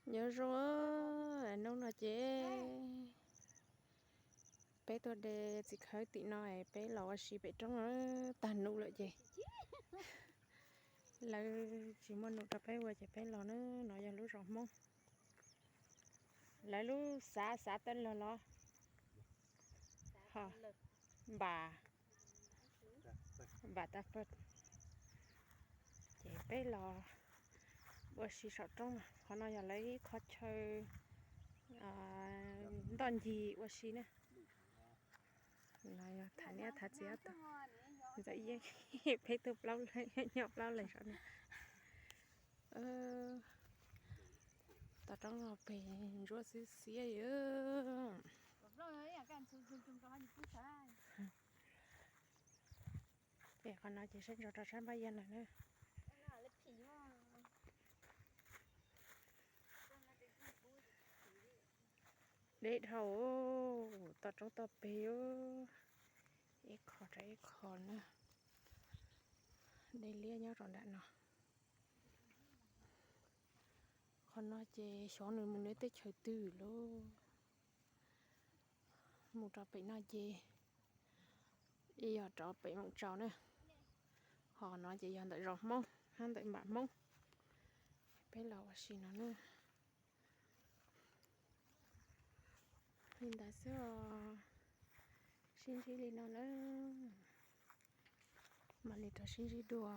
Nyob zoo, hnub no ces peb tuaj de txiv khawb tim no es peb los ua si pem roob tag num lawm ces lawv tsis muaj num rau peb ua ces peb los na. No yog lub zos Hmoob, lawv lub xav xav tawb log los ho npam npam tag pawg. Ces peb los ua si saum roob no, qhov no yog lawv ib qho chaw ntoj ncig ua si na. No yog tham niam tham txiv ob tug, Ntxawm Yeeb, peb tuaj plaub leeg, nyob plaub leeg saum no. Toj roob no pem ntsuab xiab xiab. Es qhov no ces saib ntsoov rau sab npab yag lawm na. Deb dhau, toj roob toj peg, ib qho rau ib qho na. Dej liab nyob rau nram no. Qhov no ces xyov nws mus nws teb chaws twg lauj. Mus rau pem no ces yog rov pem Moos Tsaus na. Ho no ces yog ntawm zos Hmoob hab ntawm npam Hmoob. Peb los ua si no na. Li ntawd xwb os. Sib ntsib li no na. Mam li rov sib ntsib dua.